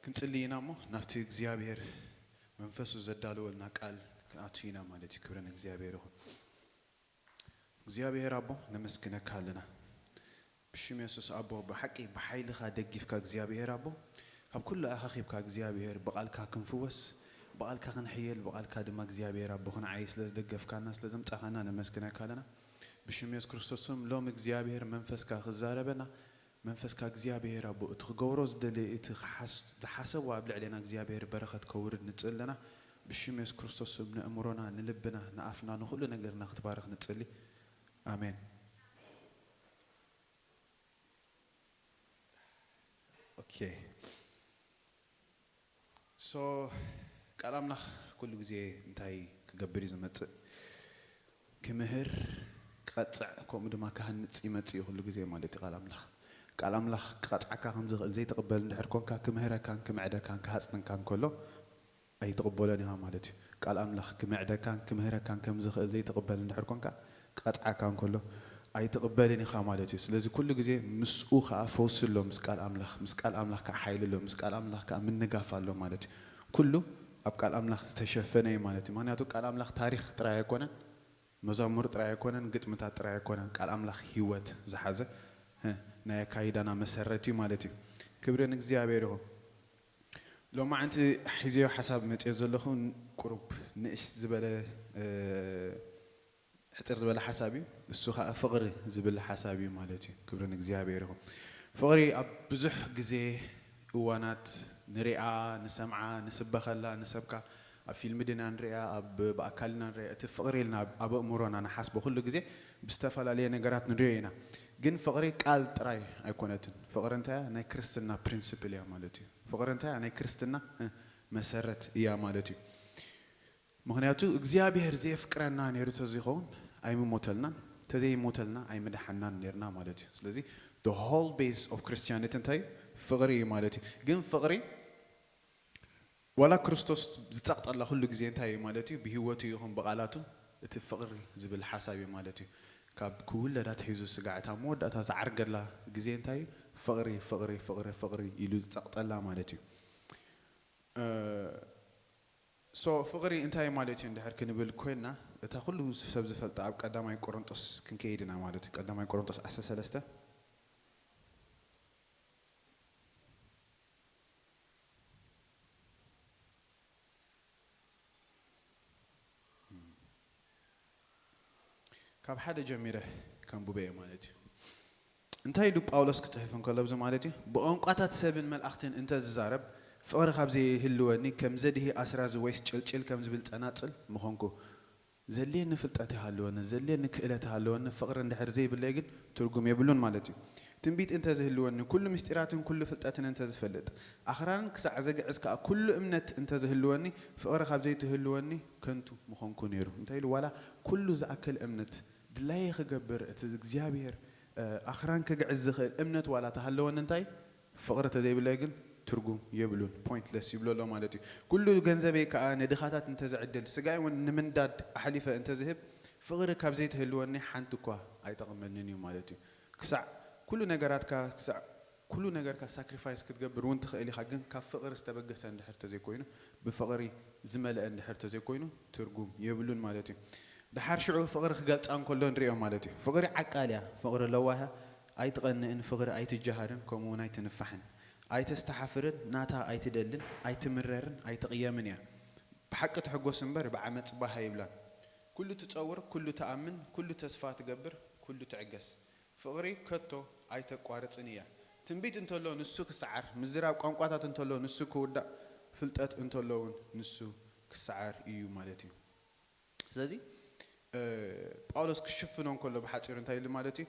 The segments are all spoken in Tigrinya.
ክንጽሊ ኢና እሞ ናብቲ እግዚኣብሔር መንፈሱ ዘዳለወልና ቃል ክንኣቱ ኢና ማለት እዩ። ክብሪ ንእግዚኣብሔር ይኹን። እግዚኣብሔር ኣቦ ነመስግነካ ኣለና። ብሽም የሱስ ኣቦ ብሓቂ ብሓይልኻ ደጊፍካ እግዚኣብሔር ኣቦ ካብ ኩሉ ኣኻኺብካ እግዚኣብሔር ብቓልካ ክንፍወስ ብቓልካ ክንሕየል ብቓልካ ድማ እግዚኣብሔር ኣቦ ክንዓይ ስለ ዝደገፍካና ስለ ዘምጻኻና ነመስግነካ ኣለና። ብሽም የሱስ ክርስቶስም ሎም እግዚኣብሔር መንፈስካ ክዛረበና መንፈስካ እግዚኣብሔር ኣቦ እቲ ክገብሮ ዝደለየ እቲ ዝሓሰቡ ኣብ ልዕሌና እግዚኣብሔር በረኸት ከውርድ ንጽሊ ኣለና። ብሽም የሱስ ክርስቶስ ስም ንእምሮና ንልብና ንኣፍና ንኹሉ ነገርና ክትባርኽ ንጽሊ። ኣሜን። ኦኬ። ሶ ቃል ኣምላኽ ኩሉ ግዜ እንታይ ክገብር እዩ ዝመጽእ? ክምህር፣ ክቐጽዕ፣ ከምኡ ድማ ክሃንጽ ይመጽእ እዩ ኩሉ ግዜ ማለት እዩ ቃል ኣምላኽ። ቃል ኣምላኽ ክቐጽዓካ ከም ዝኽእል ዘይትቕበል እንድሕር ኮንካ ክምህረካን ክምዕደካን ክሃጽንካን ከሎ ኣይትቕበሎን ኢኻ ማለት እዩ። ቃል ኣምላኽ ክምዕደካን ክምህረካን ከም ዝኽእል ዘይትቕበል እንድሕር ኮንካ ክቐጽዓካ እንከሎ ኣይትቕበልን ኢኻ ማለት እዩ። ስለዚ ኩሉ ግዜ ምስኡ ከዓ ፈውሲ ኣሎ፣ ምስ ቃል ኣምላኽ፣ ምስ ቃል ኣምላኽ ከዓ ሓይሊ ኣሎ፣ ምስ ቃል ኣምላኽ ከዓ ምንጋፍ ኣሎ ማለት እዩ። ኩሉ ኣብ ቃል ኣምላኽ ዝተሸፈነ እዩ ማለት እዩ። ምክንያቱ ቃል ኣምላኽ ታሪኽ ጥራይ ኣይኮነን፣ መዛሙር ጥራይ ኣይኮነን፣ ግጥምታት ጥራይ ኣይኮነን። ቃል ኣምላኽ ህይወት ዝሓዘ እ፣ ናይ ኣካይዳና መሰረት እዩ ማለት እዩ። ክብሪ ንእግዚኣብሔር ይኹን። ሎማዓንቲ ሒዘዮ ሓሳብ መፅዮ ዘለኹ ቁሩብ ንእሽ ዝበለ እ፣ ሕፅር ዝበለ ሓሳብ እዩ። እሱ ከዓ ፍቕሪ ዝብል ሓሳብ እዩ ማለት እዩ። ክብሪ ንእግዚኣብሔር ይኹን። ፍቕሪ ኣብ ብዙሕ ግዜ እዋናት ንሪኣ፣ ንሰምዓ፣ ንስበኸላ፣ ንሰብካ ኣብ ፊልም ድና ንሪኣ፣ ኣብ ብኣካል ኢና ንሪኣ። እቲ ፍቕሪ ኢልና ኣብ ኣእምሮና ንሓስቦ ኩሉ ግዜ ብዝተፈላለየ ነገራት ንሪኦ ኢና። ግን ፍቕሪ ቃል ጥራይ ኣይኮነትን። ፍቕሪ እንታይ እያ? ናይ ክርስትና ፕሪንስፕል እያ ማለት እዩ። ፍቕሪ እንታይ እያ? ናይ ክርስትና እ፣ መሰረት እያ ማለት እዩ። ምኽንያቱ እግዚኣብሔር ዘየፍቅረና ነይሩ ተዘይኸውን ኣይምሞተልናን፣ ተዘይሞተልና ኣይምድሓናን ነርና ማለት እዩ። ስለዚ the whole base of Christianity እንታይ እዩ? ፍቕሪ እዩ ማለት እዩ። ግን ፍቕሪ ዋላ ክርስቶስ ዝጸቕጠላ ኩሉ ግዜ እንታይ እዩ ማለት እዩ? ብህይወቱ ይኹን ብቓላቱ እቲ ፍቕሪ ዝብል ሓሳብ እዩ ማለት እዩ። ካብ ክውለድ ኣትሒዙ ስጋዕ እታ መወዳእታ ዝዓርገላ ግዜ እንታይ እዩ? ፍቕሪ፣ ፍቕሪ፣ ፍቕሪ፣ ፍቕሪ ኢሉ ዝጸቕጠላ ማለት እዩ። እ፣ ሶ ፍቕሪ እንታይ ማለት እዩ እንድሕር ክንብል ኮይንና፣ እታ ኩሉ ሰብ ዝፈልጣ ኣብ ቀዳማይ ቆሮንጦስ ክንከይድ ኢና ማለት እዩ። ቀዳማይ ቆሮንጦስ ዓሰርተ ሰለስተ ካብ ሓደ ጀሚረ ከንብቦ እየ ማለት እዩ። እንታይ ኢሉ ጳውሎስ ክጽሕፍ እንከሎ ኣብዚ ማለት እዩ? ብቋንቋታት ሰብን መልኣኽትን እንተ ዝዛረብ፣ ፍቕሪ ካብ ዘይህልወኒ፣ ከም ዘድሂ ኣስራዚ ወይስ ጭልጭል ከም ዝብል ጸናጽል ምኾንኩ። ዘድልየኒ ፍልጠት ይሃልወኒ፣ ዘድልየኒ ክእለት ይሃልወኒ፣ ፍቕሪ እንድሕር ዘይብለይ ግን ትርጉም የብሉን ማለት እዩ። ትንቢት እንተ ዝህልወኒ፣ ኩሉ ምስጢራትን ኩሉ ፍልጠትን እንተ ዝፈልጥ፣ ኣኽራንን ክሳዕ ዘግዕዝ ከኣ ኩሉ እምነት እንተ ዝህልወኒ፣ ፍቕሪ ካብ ዘይትህልወኒ ከንቱ ምኾንኩ ነይሩ። እንታይ ኢሉ? ዋላ ኩሉ ዝኣክል እምነት ድላየ ክገብር፣ እቲ እግዚኣብሔር፣ እ፣ ኣኽራን ክግዕዝ ዝኽእል እምነት ዋላ ተሃለወኒ፣ እንታይ? ፍቕሪ ተዘይብለይ ግን ትርጉም የብሉን፣ ፖይንትለስ ይብሎ ኣሎ ማለት እዩ። ኩሉ ገንዘበይ ከኣ ንድኻታት እንተዝዕድል፣ ስጋይ እውን ንምንዳድ ኣሕሊፈ እንተዝህብ፣ ፍቕሪ ካብ ዘይትህልወኒ ሓንቲ እኳ ኣይጠቕመንን እዩ ማለት እዩ። ክሳዕ ኩሉ ነገራትካ፣ ክሳዕ ኩሉ ነገርካ ሳክሪፋይስ ክትገብር እውን ትኽእል ኢኻ፣ ግን ካብ ፍቕሪ ዝተበገሰ እንድሕር ተዘይኮይኑ፣ ብፍቕሪ ዝመልአ እንድሕር ተዘይኮይኑ ትርጉም የብሉን ማለት እዩ። ደሓር ሽዑ ፍቕሪ ክገልጻ እንከሎ ንሪኦ ማለት እዩ። ፍቕሪ ዓቃል እያ፣ ፍቕሪ ለዋህ እያ፣ ኣይትቐንእን፣ ፍቕሪ ኣይትጀሃርን፣ ከምኡ እውን ኣይትንፋሕን። ኣይተስተሓፍርን፣ ናታ ኣይትደልን፣ ኣይትምረርን፣ ኣይትቕየምን እያ። ብሓቂ ትሕጎስ እምበር ብዓመጽ ባህ ኣይብላን። ኩሉ ትጸውር፣ ኩሉ ትኣምን፣ ኩሉ ተስፋ ትገብር፣ ኩሉ ትዕገስ። ፍቕሪ ከቶ ኣይተቋርጽን እያ። ትንቢት እንተሎ ንሱ ክሰዓር፣ ምዝራብ ቋንቋታት እንተሎ ንሱ ክውዳእ፣ ፍልጠት እንተሎ እውን ንሱ ክሰዓር እዩ ማለት እዩ። ስለዚ እ፣ ጳውሎስ ክሽፍኖ እንከሎ ብሓጺሩ እንታይ ኢሉ ማለት እዩ?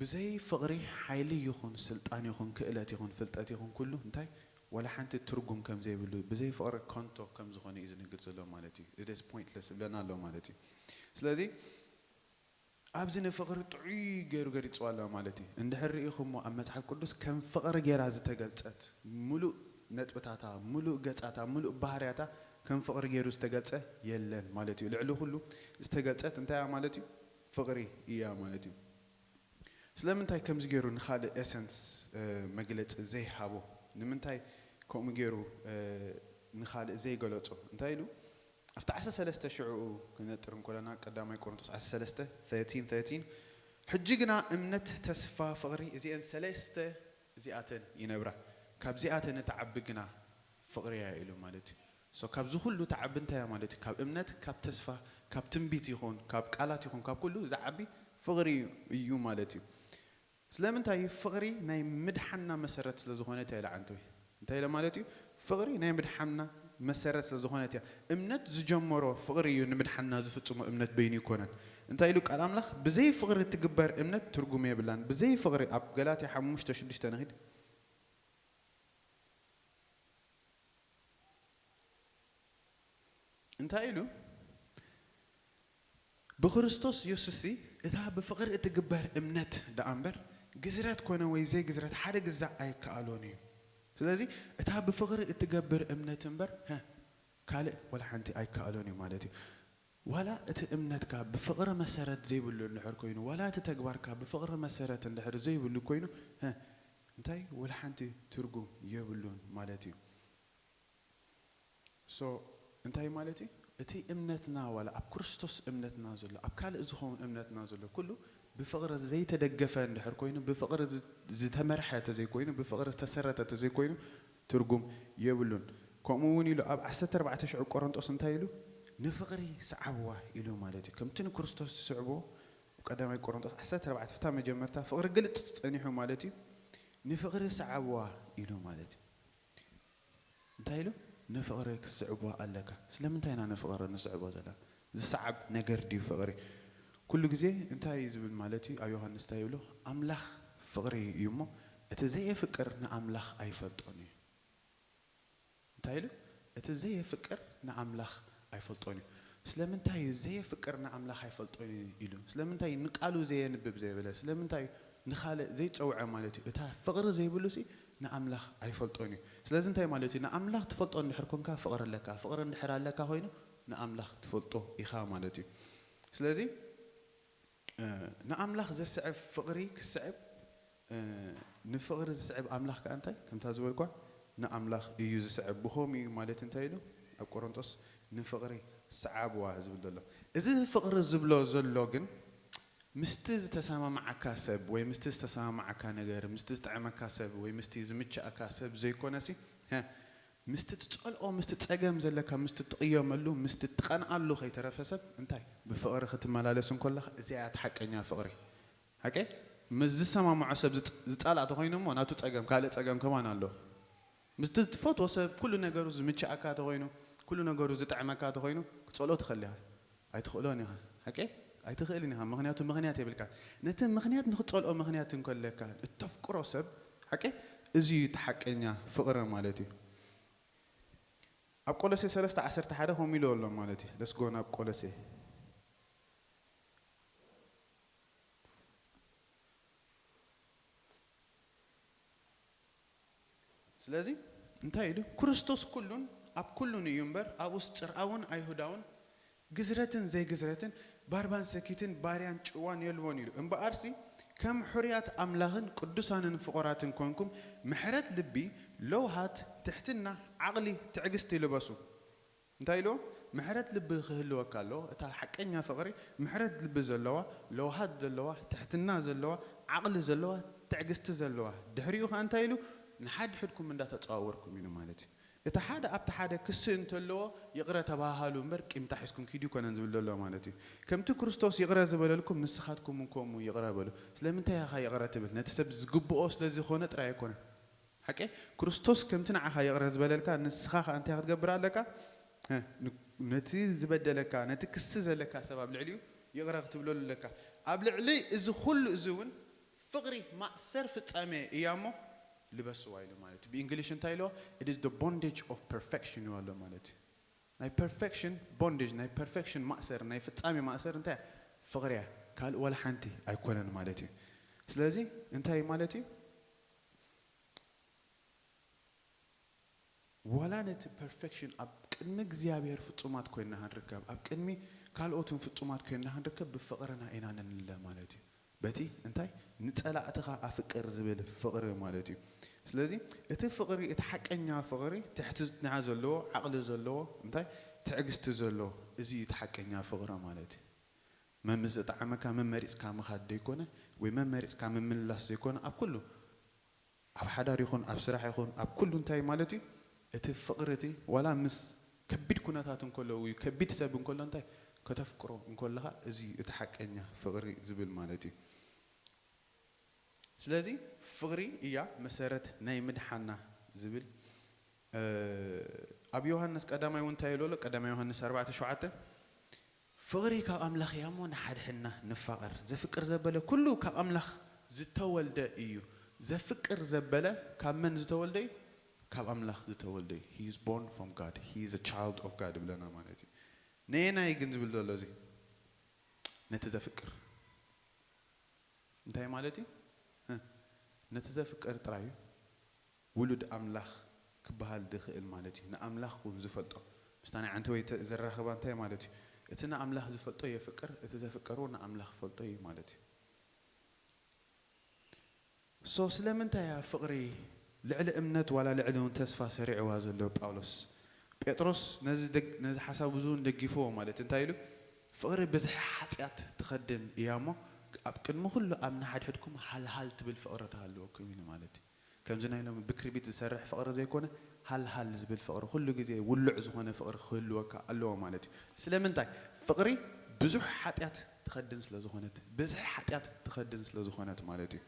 ብዘይ ፍቕሪ ሓይሊ ይኹን ስልጣን ይኹን ክእለት ይኹን ፍልጠት ይኹን ኩሉ እንታይ ዋላ ሓንቲ ትርጉም ከም ዘይብሉ ብዘይ ፍቕሪ ከንቶ ከም ዝኾነ እዩ ዝነግር ዘሎ ማለት እዩ። It is pointless ይብለና ኣሎ ማለት እዩ። ስለዚ ኣብዚ ንፍቕሪ ጥዑይ ገይሩ ገሊጽዋ ኣሎ ማለት እዩ። እንድሕር ርኢኹሞ ኣብ መጽሓፍ ቅዱስ ከም ፍቕሪ ገይራ ዝተገልጸት ምሉእ ነጥብታታ፣ ምሉእ ገጻታ፣ ምሉእ ባህርያታ ከም ፍቕሪ ገይሩ ዝተገልጸ የለን ማለት እዩ። ልዕሊ ኩሉ ዝተገልጸት እንታይ እያ ማለት እዩ? ፍቕሪ እያ ማለት እዩ። ስለምንታይ ከምዚ ገይሩ ንኻልእ ኤሰንስ፣ እ፣ መግለጺ ዘይሃቦ? ንምንታይ ከምኡ ገይሩ ንኻልእ ዘይገለጾ እንታይ ኢሉ? ኣብቲ ዓሰርተ ሰለስተ ሽዑ ክነጥር እንኮለና ቀዳማይ ቆሮንቶስ ዓሰርተ ሰለስተ፣ ሕጂ ግና እምነት፣ ተስፋ፣ ፍቕሪ፣ እዚአን ሰለስተ እዚኣተን ይነብራ፣ ካብዚኣተን እትዓቢ ግና ፍቕሪ እያ ኢሉ ማለት እዩ። So ካብዚ ኩሉ ትዓቢ እንታይ እያ ማለት እዩ? ካብ እምነት፣ ካብ ተስፋ፣ ካብ ትንቢት ይኹን ካብ ቃላት ይኹን ካብ ኩሉ ዝዓቢ ፍቕሪ እዩ ማለት እዩ። ስለምንታይ? ፍቕሪ ናይ ምድሓና መሰረት ስለ ዝኾነት እያ ኢለ ዓንተወይ። እንታይ ኢለ ማለት እዩ? ፍቕሪ ናይ ምድሓና መሰረት ስለ ዝኾነት እያ። እምነት ዝጀመሮ ፍቕሪ እዩ ንምድሓና ዝፍጽሞ፣ እምነት በይኑ ይኮነን። እንታይ ኢሉ ቃል ኣምላኽ? ብዘይ ፍቕሪ እትግበር እምነት ትርጉም የብላን። ብዘይ ፍቕሪ፣ ኣብ ገላትያ ሓሙሽተ ሽዱሽተ ንኺድ። እንታይ ኢሉ? ብክርስቶስ የሱስሲ እታ ብፍቕሪ እትግበር እምነት ደኣ እምበር፣ ግዝረት ኮነ ወይ ዘይግዝረት ሓደ ግዛእ ኣይከኣሎን እዩ። ስለዚ እታ ብፍቕሪ እትገብር እምነት እምበር፣ ሀ፣ ካልእ ወላ ሓንቲ ኣይከኣሎን እዩ ማለት እዩ። ዋላ እቲ እምነትካ ብፍቕሪ መሰረት ዘይብሉ እንድሕር ኮይኑ፣ ዋላ እቲ ተግባርካ ብፍቕሪ መሰረት እንድሕር ዘይብሉ ኮይኑ፣ ሀ፣ እንታይ ወላ ሓንቲ ትርጉም የብሉን ማለት እዩ። So እንታይ ማለት እዩ? እቲ እምነትና ዋላ ኣብ ክርስቶስ እምነትና ዘሎ፣ ኣብ ካልእ ዝኸውን እምነትና ዘሎ ኩሉ ብፍቕሪ ዘይተደገፈ እንድሕር ኮይኑ፣ ብፍቕሪ ዝ-፣ ዝተመርሐ ተዘይኮይኑ፣ ብፍቕሪ ዝተሰረተ ተዘይኮይኑ ትርጉም የብሉን። ከምኡ እውን ኢሉ ኣብ ዓሰርተ ኣርባዕተ ሽዑ ቆሮንጦስ እንታይ ኢሉ? ንፍቕሪ ሰዓብዋ ኢሉ ማለት እዩ። ከምቲ ንክርስቶስ ትስዕብዎ፣ ኣብ ቀዳማይ ቆሮንጦስ ዓሰርተ ኣርባዕተ ፍታ መጀመርታ ፍቕሪ ግልጽ ጸኒሑ ማለት እዩ። ንፍቕሪ ሰዓብዋ ኢሉ ማለት እዩ። እንታይ ኢሉ? ንፍቕሪ ክትስዕቦ ኣለካ። ስለምንታይ ኢና ንፍቕሪ ንስዕቦ ዘለና? ዝሰዓብ ነገር ድዩ ፍቕሪ? ኩሉ ግዜ እንታይ እዩ ዝብል ማለት እዩ? ኣብ ዮሃንስ እንታይ ይብሎ? ኣምላኽ ፍቕሪ እዩ እሞ፣ እቲ ዘየፍቅር ንኣምላኽ ኣይፈልጦን እዩ። እንታይ ኢሉ? እቲ ዘየፍቅር ንኣምላኽ ኣይፈልጦን እዩ። ስለምንታይ እዩ ዘየፍቅር ንኣምላኽ ኣይፈልጦን እዩ ኢሉ? ስለምንታይ ንቃሉ ዘየንብብ ዘየበለ? ስለምንታይ ንኻልእ ዘይጸውዐ ማለት እዩ? እታ ፍቕሪ ዘይብሉ ሲ ንኣምላኽ ኣይፈልጦን እዩ። ስለዚ እንታይ ማለት እዩ? ንኣምላኽ ትፈልጦ እንድሕር ኮንካ ፍቕሪ ኣለካ። ፍቕሪ እንድሕር ኣለካ ኮይኑ ንኣምላኽ ትፈልጦ ኢኻ ማለት እዩ። ስለዚ፣ እ፣ ንኣምላኽ ዘስዕብ ፍቕሪ ክስዕብ፣ እ፣ ንፍቕሪ ዝስዕብ ኣምላኽ ከኣ እንታይ? ከምታ ዝበልኳ ንኣምላኽ እዩ ዝስዕብ። ብኸምኡ እዩ ማለት እንታይ ኢሉ? ኣብ ቆሮንቶስ ንፍቕሪ ሰዓብዋ ዝብል ዘሎ። እዚ ፍቕሪ ዝብሎ ዘሎ ግን ምስቲ ዝተሰማማዓካ ሰብ ወይ ምስቲ ዝተሰማማዓካ ነገር፣ ምስቲ ዝጥዕመካ ሰብ ወይ ምስቲ ዝምችኣካ ሰብ ዘይኮነሲ፣ ሀ፣ ምስቲ ትጸልኦ፣ ምስቲ ጸገም ዘለካ፣ ምስቲ ትቕየመሉ፣ ምስቲ ትቐንኣሉ ከይተረፈ ሰብ እንታይ? ብፍቕሪ ክትመላለስ እንኮለኻ፣ እዚኣ እያ እቲ ሓቀኛ ፍቕሪ። ሓቀይ? ምስ ዝሰማምዖ ሰብ ዝጥ-፣ ዝጻላእ ተኾይኑ እሞ ናቱ ጸገም፣ ካልእ ጸገም ከማን ኣሎ። ምስቲ ትፈትዎ ሰብ ኩሉ ነገሩ ዝምችኣካ ተኾይኑ፣ ኩሉ ነገሩ ዝጥዕመካ ተኾይኑ፣ ክትጸልኦ ትኽእል ኢኻ። ኣይትኽእሎን ኢኻ። ሓቀይ? ኣይትኽእልን ኢኻ። ምኽንያቱ ምኽንያት የብልካን። ነቲ ምኽንያት ንኽትጸልኦ ምኽንያት እንከለካ፣ እተፍቅሮ ሰብ፣ ሓቀይ? እዚ እዩ እቲ ሓቀኛ ፍቕሪ ማለት እዩ። ኣብ ቆሎሴ ሰለስተ ዓሰርተ ሓደ ከምኡ ኢሉ ኣሎ ማለት እዩ። Let's go ናብ ቆሎሴ። ስለዚ እንታይ ኢሉ? ክርስቶስ ኩሉን ኣብ ኩሉን እዩ እምበር፣ ኣብኡስ ጽርኣውን ኣይሁዳውን፣ ግዝረትን ዘይግዝረትን፣ ባርባን ሰኪትን፣ ባርያን ጭዋን የልቦን ኢሉ። እምበኣርሲ ከም ሕሩያት ኣምላኽን ቅዱሳንን ፍቑራትን ኮንኩም፣ ምሕረት ልቢ፣ ለውሃት፣ ትሕትና፣ ዓቕሊ፣ ትዕግስቲ ልበሱ። እንታይ ኢልዎ? ምሕረት ልቢ ክህልወካ ኣለዎ። እታ ሓቀኛ ፍቕሪ ምሕረት ልቢ ዘለዋ፣ ለውሃት ዘለዋ፣ ትሕትና ዘለዋ፣ ዓቕሊ ዘለዋ፣ ትዕግስቲ ዘለዋ። ድሕሪኡ ኸኣ እንታይ ኢሉ? ንሓድሕድኩም እንዳተጻወርኩም ኢሉ ማለት እዩ። እቲ ሓደ ኣብቲ ሓደ ክሲ እንተለዎ ይቕረ ተባሃሃሉ እምበር ቂምታ ሒዝኩም ኪዱ ይኮነን ዝብል ዘሎ ማለት እዩ። ከምቲ ክርስቶስ ይቕረ ዝበለልኩም ንስኻትኩም እውን ከምኡ ይቕረ በሉ። ስለምንታይ ኢኻ ይቕረ ትብል? ነቲ ሰብ ዝግብኦ ስለ ዝኾነ ጥራይ ኣይኮነን። ሓቂ? ክርስቶስ ከምቲ ንዓኻ ይቕረ ዝበለልካ ንስኻ ኸኣ እንታይ ክትገብር ኣለካ? እ፣ ን-፣ ነቲ ዝበደለካ፣ ነቲ ክሲ ዘለካ ሰብ ኣብ ልዕሊኡ ይቕረ ክትብለሉ ኣለካ። ኣብ ልዕሊ እዚ ኩሉ እዚ እውን ፍቕሪ ማእሰር ፍጻሜ እያ እሞ ልበስዋ ኢሉ ማለት እዩ። ብእንግሊሽ እንታይ ኢልዎ? It is the bondage of perfection ይብሎ ማለት እዩ። ናይ ፐርፌክሽን ቦንዴጅ፣ ናይ ፐርፌክሽን ማእሰር፣ ናይ ፍጻሜ ማእሰር እንታይ እያ? ፍቕሪ እያ። ካልእ ዋላ ሓንቲ ኣይኮነን ማለት እዩ። ስለዚ እንታይ ማለት እዩ? ዋላ ነቲ ፐርፌክሽን ኣብ ቅድሚ እግዚኣብሔር ፍጹማት ኮይንና ክንርከብ፣ ኣብ ቅድሚ ካልኦትን ፍጹማት ኮይንና ክንርከብ ብፍቕርና ኢና ንንለ ማለት እዩ። በቲ እንታይ? ንጸላእትኻ ኣፍቅር ዝብል ፍቕሪ ማለት እዩ። ስለዚ እቲ ፍቕሪ፣ እቲ ሓቀኛ ፍቕሪ ትሕትና ዘለዎ፣ ዓቕሊ ዘለዎ፣ እንታይ፣ ትዕግስቲ ዘለዎ፣ እዚ እዩ እቲ ሓቀኛ ፍቕሪ ማለት እዩ። መምዝጣዕመካ መመሪፅካ ምኻድ ዘይኮነ፣ ወይ መመሪፅካ ምምልላስ ዘይኮነ፣ ኣብ ኩሉ፣ ኣብ ሓዳር ይኹን ኣብ ስራሕ ይኹን ኣብ ኩሉ እንታይ ማለት እዩ? እቲ ፍቕሪ እቲ ዋላ ምስ ከቢድ ኩነታት እንከሎ ወይ ከቢድ ሰብ እንከሎ እንታይ ከተፍቅሮ እንከለኻ፣ እዚ እዩ እቲ ሓቀኛ ፍቕሪ ዝብል ማለት እዩ። ስለዚ ፍቕሪ እያ መሰረት ናይ ምድሓና ዝብል ኣብ ዮሃንስ ቀዳማይ እውን እንታይ ይብሎ ኣሎ? ቀዳማይ ዮሃንስ ኣርባዕተ ሸውዓተ፣ ፍቕሪ ካብ ኣምላኽ እያ እሞ ንሓድሕድና ንፋቐር። ዘፍቅር ዘበለ ኩሉ ካብ ኣምላኽ ዝተወልደ እዩ። ዘፍቅር ዘበለ ካብ መን ዝተወልደ እዩ? ካብ ኣምላኽ ዝተወልደ እዩ። He is born from God. He is a child of God ይብለና ማለት እዩ። ነየናይ ግን ዝብል ዘሎ እዚ? ነቲ ዘፍቅር። እንታይ ማለት እዩ? ነቲ ዘፍቅር ጥራይ እዩ ውሉድ ኣምላኽ ክበሃል ዝኽእል ማለት እዩ። ንኣምላኽ እውን ዝፈልጦ ምስታ ናይ ዓንተወይ ዘራኽባ እንታይ ማለት እዩ? እቲ ንኣምላኽ ዝፈልጦ የፍቅር፣ እቲ ዘፍቀር እውን ንኣምላኽ ይፈልጦ እዩ ማለት እዩ። ሶ ስለምንታይ እያ ፍቕሪ ልዕሊ እምነት ዋላ ልዕሊ እውን ተስፋ ሰሪዕዋ ዘሎ ጳውሎስ? ጴጥሮስ ነዚ ሓሳብ እዚ እውን ደጊፍዎ ማለት እንታይ ኢሉ? ፍቕሪ ብዝሒ ሓጢኣት ትኸድን እያ እሞ ኣብ ቅድሚ ኩሉ ኣብ ንሓድሕድኩም ሃልሃል ትብል ፍቕሪ ትሃልወኩም ኢሉ ማለት እዩ። ከምዚ ናይ ሎሚ ብክርቢት ዝሰርሕ ፍቕሪ ዘይኮነ፣ ሃልሃል ዝብል ፍቕሪ፣ ኩሉ ግዜ ውሉዕ ዝኾነ ፍቕሪ ክህልወካ ኣለዎ ማለት እዩ። ስለምንታይ? ፍቕሪ ብዙሕ ሓጢኣት ትኸድን ስለ ዝኾነት፣ ብዝሒ ሓጢኣት ትኸድን ስለ ዝኾነት ማለት እዩ።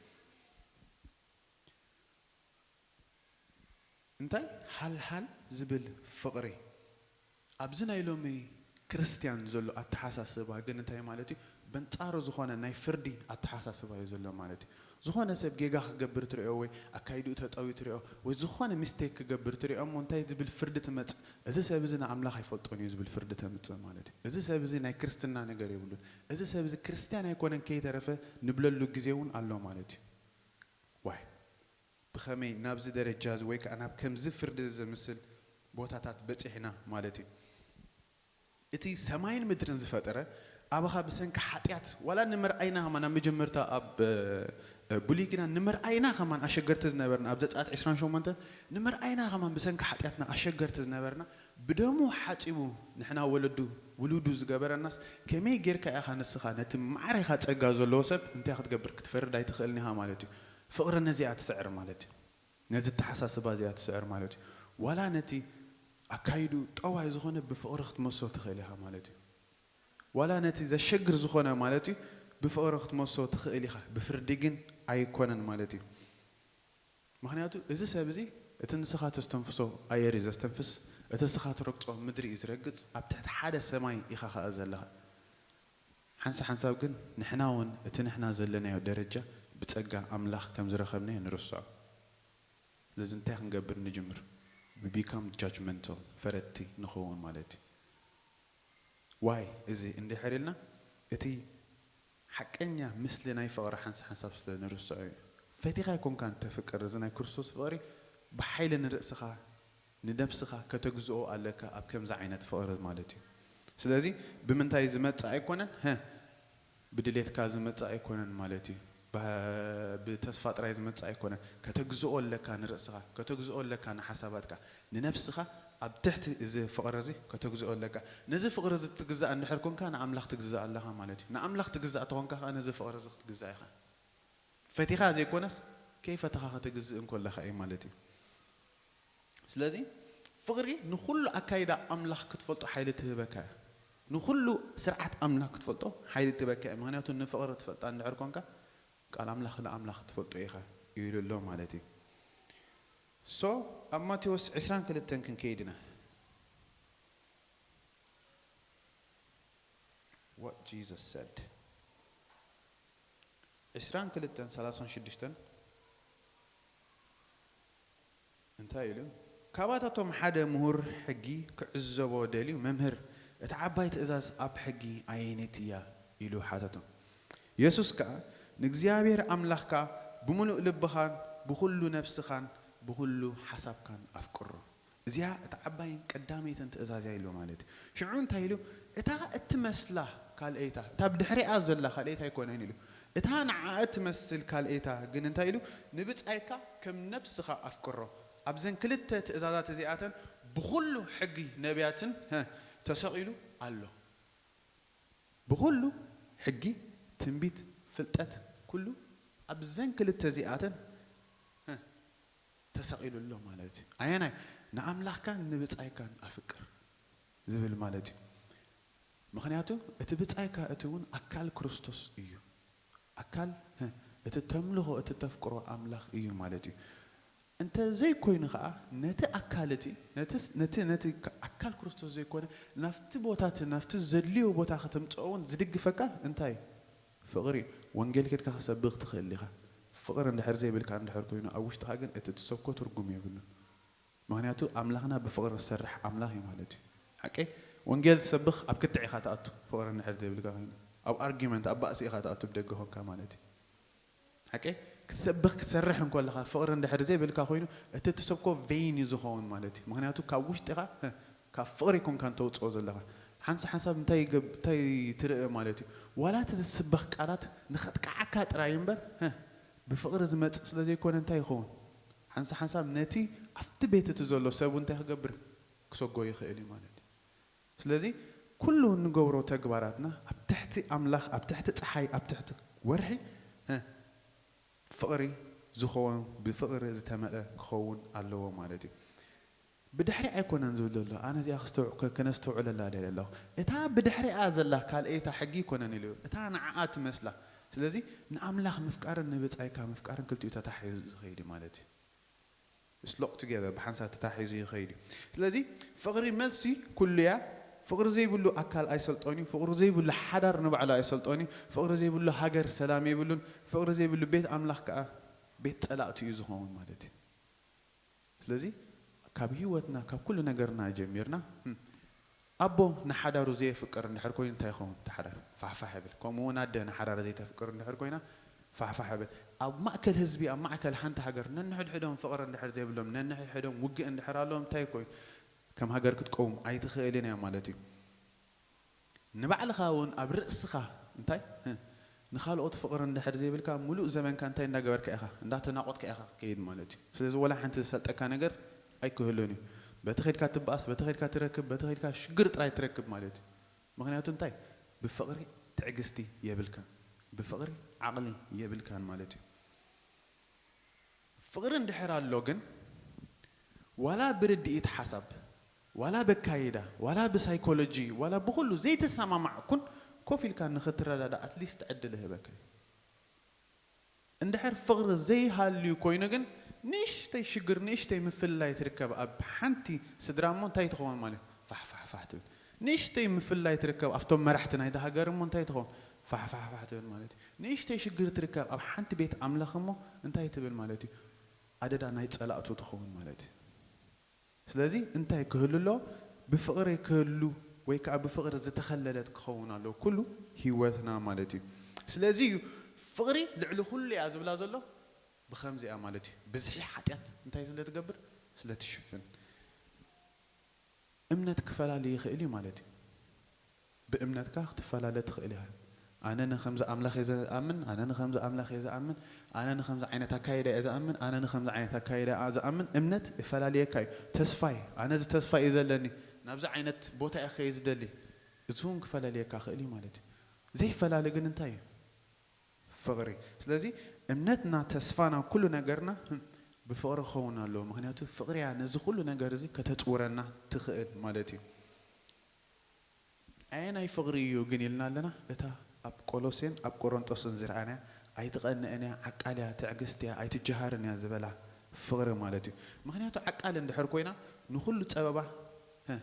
እንታይ? ሃልሃል ዝብል ፍቕሪ። ኣብዚ ናይ ሎሚ ክርስትያን ዘሎ ኣተሓሳስባ ግን እንታይ ማለት እዩ? በንጻሩ ዝኾነ ናይ ፍርዲ ኣተሓሳስባ እዩ ዘሎ ማለት እዩ። ዝኾነ ሰብ ጌጋ ክገብር ትሪኦ ወይ ኣካይድኡ ተጠዊ ትሪኦ ወይ ዝኾነ ሚስቴክ ክገብር ትሪኦ እሞ እንታይ ዝብል ፍርዲ ትመጽእ? እዚ ሰብ እዚ ንኣምላኽ ኣይፈልጦን እዩ ዝብል ፍርዲ ተምጽእ ማለት እዩ። እዚ ሰብ እዚ ናይ ክርስትና ነገር የብሉን። እዚ ሰብ እዚ ክርስትያን ኣይኮነን ከይተረፈ ንብለሉ ግዜ እውን ኣሎ ማለት እዩ። ዋይ ብኸመይ ናብዚ ደረጃ እዚ ወይ ከዓ ናብ ከምዚ ፍርዲ ዘምስል ቦታታት በፂሕና ማለት እዩ? እቲ ሰማይን ምድርን ዝፈጠረ ኣባኻ ብሰንኪ ሓጢኣት ዋላ ንምርኣይና ከማን ኣብ መጀመርታ ኣብ ብሉይ ኪዳን ንምርኣይና ከማን ኣሸገርቲ ዝነበርና ኣብ ዘፀኣት ዕስራን ሸሞንተን ንምርኣይና ከማን ብሰንኪ ሓጢኣትና ኣሸገርቲ ዝነበርና ብደሙ ሓፂቡ ንሕና ወለዱ ውሉዱ ዝገበረናስ ከመይ ጌርካ ኢኻ ንስኻ ነቲ ማዕሬኻ ፀጋ ዘለዎ ሰብ እንታይ ክትገብር ክትፈርድ ኣይትኽእልን ኢኻ ማለት እዩ። ፍቕሪ ነዚኣ ትስዕር ማለት እዩ። ነዚ ኣተሓሳስባ እዚኣ ትስዕር ማለት እዩ። ዋላ ነቲ ኣካይዱ ጠዋይ ዝኾነ ብፍቕሪ ክትመሶ ትኽእል ኢኻ ማለት እዩ። ዋላ ነቲ ዘሸግር ዝኾነ ማለት እዩ ብፍቕሪ ክትመሶ ትኽእል ኢኻ፣ ብፍርዲ ግን ኣይኮነን ማለት እዩ። ምኽንያቱ እዚ ሰብ እዚ እቲ ንስኻ ተስተንፍሶ ኣየር እዩ ዘስተንፍስ፣ እቲ ንስኻ ትረግጾ ምድሪ እዩ ዝረግጽ፣ ኣብ ትሕቲ ሓደ ሰማይ ኢኻ ኸኣ ዘለኻ። ሓንሳ ሓንሳብ ግን ንሕና እውን እቲ ንሕና ዘለናዮ ደረጃ ብጸጋ ኣምላኽ ከም ዝረኸብናዮ ንርስዖ። ስለዚ እንታይ ክንገብር ንጅምር? We become judgmental፣ ፈረድቲ ንኸውን ማለት እዩ። ዋይ እዚ እንድሕር ኢልና እቲ ሓቀኛ ምስሊ ናይ ፍቕሪ ሓንሳ ሓንሳብ ስለ ንርስዖ እዩ። ፈቲኻ ኣይኮንካን ተፍቅር፣ እዚ ናይ ክርስቶስ ፍቕሪ ብሓይሊ ንርእስኻ ንነብስኻ ከተግዝኦ ኣለካ ኣብ ከምዚ ዓይነት ፍቕሪ ማለት እዩ። ስለዚ ብምንታይ ዝመጽእ ኣይኮነን፣ ሀ፣ ብድሌትካ ዝመጽእ ኣይኮነን ማለት እዩ። ብ-፣ ብተስፋ ጥራይ ዝመጽእ ኣይኮነን። ከተግዝኦ ኣለካ ንርእስኻ፣ ከተግዝኦ ኣለካ ንሓሳባትካ፣ ንነብስኻ ኣብ ትሕቲ እዚ ፍቕሪ እዚ ከተግዝኦ ኣለካ። ነዚ ፍቕሪ እዚ ትግዛእ እንድሕር ኮንካ ንኣምላኽ ትግዛእ ኣለኻ ማለት እዩ። ንኣምላኽ ትግዛእ ተኾንካ ከኣ ነዚ ፍቕሪ እዚ ክትግዛእ ኢኻ። ፈቲኻ ዘይኮነስ ከይፈተኻ ከተግዝእ እንኮለኻ እዩ ማለት እዩ። ስለዚ ፍቕሪ ንኹሉ ኣካይዳ ኣምላኽ ክትፈልጦ ሓይሊ ትህበካ እያ። ንኹሉ ስርዓት ኣምላኽ ክትፈልጦ ሓይሊ ትህበካ እያ። ምኽንያቱ ንፍቕሪ ትፈልጣ እንድሕር ኮንካ ቃል ኣምላኽ ንኣምላኽ ትፈልጦ ኢኻ ኢሉ ኣሎ ማለት እዩ። ሶ ኣብ ማቴዎስ ዕስራን ክልተን ክንከይድ ኢና። What Jesus said. ዕስራን ክልተን ሰላሳን ሽዱሽተን እንታይ ኢሉ? ካባታቶም ሓደ ምሁር ሕጊ ክዕዘቦ ደልዩ፣ "መምህር፣ እታ ዓባይ ትእዛዝ ኣብ ሕጊ ኣየነይቲ እያ?" ኢሉ ሓተቶ። የሱስ ከኣ፣ "ንእግዚኣብሔር ኣምላኽካ ብምሉእ ልብኻን ብኹሉ ነፍስኻን ብኹሉ ሓሳብካን ኣፍቅሮ። እዚኣ እታ ዓባይን ቀዳመይትን ትእዛዝ እያ" ኢሉ ማለት እዩ። ሽዑ እንታይ ኢሉ? "እታ እትመስላ ካልኣይታ፣ እታ ብድሕሪኣ ዘላ ካልኣይታ ኣይኮነን" ኢሉ። እታ ንዓኣ እትመስል ካልኤታ ግን እንታይ ኢሉ? "ንብጻይካ ከም ነብስኻ ኣፍቅሮ። ኣብዘን ክልተ ትእዛዛት እዚኣተን ብኹሉ ሕጊ ነቢያትን፣ ሀ፣ ተሰቒሉ ኣሎ።" ብኹሉ ሕጊ፣ ትንቢት፣ ፍልጠት፣ ኩሉ ኣብዘን ክልተ እዚኣተን፣ ሀ፣ ተሰቒሉ ኣሎ ማለት እዩ። ኣየናይ? "ንኣምላኽካን ንብጻይካን ኣፍቅር" ዝብል ማለት እዩ። ምኽንያቱ እቲ ብጻይካ እቲ እውን ኣካል ክርስቶስ እዩ። ኣካል፣ ህ፣ እቲ ተምልኾ፣ እቲ ተፍቅሮ ኣምላኽ እዩ ማለት እዩ። እንተ ዘይኮይኑ ኸኣ ነቲ ኣካል እቲ፣ ነቲ ስ-፣ ነቲ፣ ነቲ ከ-፣ ኣካል ክርስቶስ ዘይኮነ፣ ናብቲ ቦታ እቲ፣ ናብቲ ዘድልዮ ቦታ ከተምጽኦ እውን ዝድግፈካ እንታይ እዩ? ፍቕሪ እዩ። ወንጌል ኬድካ ክሰብኽ ትኽእል ኢኻ። ፍቕሪ እንድሕር ዘይብልካ እንድሕር ኮይኑ፣ ኣብ ውሽጥኻ ግን እቲ ትሰብኮ ትርጉም የብሉን። ምኽንያቱ ኣምላኽና ብፍቕሪ ዝሰርሕ ኣምላኽ እዩ ማለት እዩ። ሓቀይ? ወንጌል ትሰብኽ ኣብ ክትዕ ኢኻ ትኣቱ፣ ፍቕሪ እንድሕር ዘይብልካ ኮይኑ። ኣብ ኣርጊመንት፣ ኣብ ባእሲ ኢኻ ትኣቱ ብደገ ኾንካ ማለት እዩ። ሓቀይ? ክትሰብኽ ክትሰርሕ እንከለኻ ፍቕሪ እንድሕር ዘይብልካ ኮይኑ፣ እቲ ትሰብኮ ቬይን እዩ ዝኸውን ማለት እዩ። ምኽንያቱ ካብ ውሽጥኻ፣ ህ፣ ካብ ፍቕሪ ኮንካ እንተውፅኦ ዘለኻ። ሓንሳ ሓንሳብ እንታይ ይገብ-፣ እንታይ ትርኢ ማለት እዩ? ዋላ እቲ ዝስበኽ ቃላት ንኸጥቅዓካ ጥራይ እምበር፣ ህ፣ ብፍቕሪ ዝመጽእ ስለ ዘይኮነ እንታይ ይኸውን? ሓንሳ ሓንሳብ ነቲ ኣብቲ ቤት እቲ ዘሎ ሰብ እንታይ ክገብር? ክሰጎ ይኽእል እዩ ማለት እዩ። ስለዚ ኩሉ እንገብሮ ተግባራትና ኣብ ትሕቲ ኣምላኽ፣ ኣብ ትሕቲ ጸሓይ፣ ኣብ ትሕቲ ወርሒ፣ እ፣ ፍቕሪ ዝኸውን፣ ብፍቕሪ ዝተመልአ ክኸውን ኣለዎ ማለት እዩ። ብድሕሪ ኣይኮነን ዝብል ዘሎ፣ ኣነ እዚኣ ክስተውዕ-፣ ከ-፣ ከነስተውዕለላ ደልየ ኣለኹ። እታ ብድሕሪኣ ዘላ ካልኣይታ ሕጊ ኣይኮነን ኢሉ፣ እታ ንዓኣ ትመስላ። ስለዚ ንኣምላኽ ምፍቃርን ንብጻይካ ምፍቃርን ክልቲኡ ተታሒዙ ዝኸይድ እዩ ማለት እዩ። It's locked together፣ ብሓንሳብ ተታሒዙ ይኸይድ እዩ። ስለዚ ፍቕሪ መልሲ ኩሉ እያ። ፍቕሪ ዘይብሉ ኣካል ኣይሰልጦን እዩ። ፍቕሪ ዘይብሉ ሓዳር ንባዕሉ ኣይሰልጦን እዩ። ፍቕሪ ዘይብሉ ሃገር ሰላም የብሉን። ፍቕሪ ዘይብሉ ቤት ኣምላኽ ከኣ ቤት ጸላእቱ እዩ ዝኸውን ማለት እዩ። ስለዚ ካብ ህይወትና፣ ካብ ኩሉ ነገርና ጀሚርና፣ እም፣ ኣቦ ንሓዳሩ ዘየፍቅር እንድሕር ኮይኑ እንታይ ይኸውን? እቲ ሓዳር ፋሕፋሕ ይብል። ከምኡ እውን ኣደ ንሓዳራ ዘይተፍቅር እንድሕር ኮይና ፋሕፋሕ ይብል። ኣብ ማእከል ህዝቢ፣ ኣብ ማእከል ሓንቲ ሃገር ነንሕድሕዶም ፍቕሪ እንድሕር ዘይብሎም፣ ነንሕድሕዶም ውግእ እንድሕር ኣለዎም፣ እንታይ ኮይኑ? ከም ሃገር ክትቀውም ኣይትኽእልን እያ ማለት እዩ። ንባዕልኻ እውን ኣብ ርእስኻ እንታይ? ህ፣ ንኻልኦት ፍቕሪ እንድሕር ዘይብልካ፣ ሙሉእ ዘመንካ እንታይ እንዳገበርካ ኢኻ? እንዳተናቖትካ ኢኻ ክትከይድ ማለት እዩ። ስለዚ ወላ ሓንቲ ዝሰልጠካ ነገር ኣይክህሉን እዩ። በቲ ኸይድካ ትበኣስ፣ በቲ ኸይድካ ትረክብ፣ በቲ ኸይድካ ሽግር ጥራይ ትረክብ ማለት እዩ። ምኽንያቱ እንታይ? ብፍቕሪ ትዕግስቲ የብልካን። ብፍቕሪ ዓቕሊ የብልካን ማለት እዩ። ፍቕሪ እንድሕር ኣሎ ግን፣ ዋላ ብርድኢት ሓሳብ፣ ዋላ በካይዳ፣ ዋላ ብሳይኮሎጂ፣ ዋላ ብኹሉ ዘይተሰማማዕ ኩን፣ ኮፍ ኢልካ ንኽትረዳዳ ኣትሊስት ዕድል እህበካ እዩ። እንድሕር ፍቕሪ ዘይሃልዩ ኮይኑ ግን፣ ንእሽተይ ሽግር፣ ንእሽተይ ምፍልላይ ትርከብ ኣብ ሓንቲ ስድራ እሞ እንታይ ትኸውን ማለት እዩ? ፋሕ፣ ፋሕ፣ ፋሕ ትብል። ንእሽተይ ምፍልላይ ትርከብ ኣብቶም መራሕቲ ናይታ ሃገር እሞ እንታይ ትኸውን? ፋሕ፣ ፋሕ፣ ፋሕ ትብል ማለት እዩ። ንእሽተይ ሽግር ትርከብ ኣብ ሓንቲ ቤት ኣምላኽ እሞ እንታይ ትብል ማለት እዩ? ኣደዳ ናይ ጸላእቱ ትኸውን ማለት እዩ። ስለዚ እንታይ ክህሉ ኣለዎ? ብፍቕሪ ክህሉ ወይ ከዓ ብፍቕሪ ዝተኸለለት ክኸውን ኣለዎ ኩሉ ህይወትና ማለት እዩ። ስለዚ እዩ ፍቕሪ ልዕሊ ኩሉ እያ ዝብላ ዘሎ ብኸምዚ እያ ማለት እዩ። ብዝሒ ሓጢኣት እንታይ ስለ ትገብር? ስለ ትሽፍን። እምነት ክፈላሊ ይኽእል እዩ ማለት እዩ። ብእምነትካ ክትፈላለ ትኽእል ኢኻ። ኣነ ንኸምዚ ኣምላኽ እየ ዝኣምን፣ ኣነ ንኸምዚ ኣምላኽ እየ ዝኣምን፣ ኣነ ንኸምዚ ዓይነት ኣካይዳ እየ ዝኣምን፣ ኣነ ንኸምዚ ዓይነት ኣካይዳ እየ ዝኣምን፣ እምነት ይፈላልየካ እዩ። ተስፋይ፣ ኣነ እዚ ተስፋ እዩ ዘለኒ፣ ናብዚ ዓይነት ቦታ እየ ክኸይድ ዝደሊ። እዚ እውን ክፈላልየካ ይኽእል እዩ ማለት እዩ። ዘይፈላሊ ግን እንታይ እዩ? ፍቕሪ። ስለዚ እምነትና፣ ተስፋና፣ ኩሉ ነገርና፣ ህም፣ ብፍቕሪ ክኸውን ኣለዎ። ምኽንያቱ ፍቕሪ እያ ነዚ ኩሉ ነገር እዚ ከተጽውረና ትኽእል ማለት እዩ። ኣየናይ ፍቕሪ እዩ ግን ኢልና ኣለና? እታ ኣብ ቆሎሴን ኣብ ቆሮንጦስን ዝረኣናያ ኣይትቐንእን እያ፣ ዓቃል እያ፣ ትዕግስቲ እያ፣ ኣይትጀሃርን እያ ዝበላ ፍቕሪ ማለት እዩ። ምኽንያቱ ዓቃል እንድሕር ኮይና ንኹሉ ጸበባ፣ ህ፣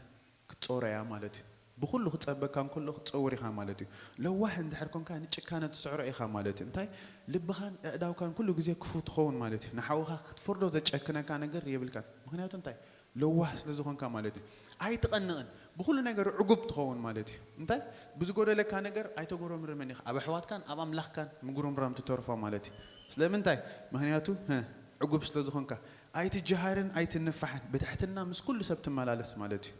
ክትጸውሮ እያ ማለት እዩ። ብኹሉ ክጸበካ እንከሎ ክትጸውር ኢኻ ማለት እዩ። ለዋህ እንድሕር ኮንካ ንጭካነ ትስዕሮ ኢኻ ማለት እዩ። እንታይ? ልብኻን ኣእዳውካን ኩሉ ግዜ ክፉት ትኸውን ማለት እዩ። ንሓውኻ ክትፈርዶ ዘጨክነካ ነገር የብልካን። ምኽንያቱ እንታይ? ለዋህ ስለ ዝኾንካ ማለት እዩ። ኣይትቐንቕን። ብኹሉ ነገር ዕጉብ ትኸውን ማለት እዩ። እንታይ? ብዝጎደለካ ነገር ኣይተጉረምርምን ኢኻ። ኣብ ኣሕዋትካን ኣብ ኣምላኽካን ምጉርምራም ትተርፎ ማለት እዩ። ስለምንታይ? ምኽንያቱ፣ ህ፣ ዕጉብ ስለ ዝኾንካ። ኣይትጀሃርን ኣይትንፋሕን። ብትሕትና ምስ ኩሉ ሰብ ትመላለስ ማለት እዩ።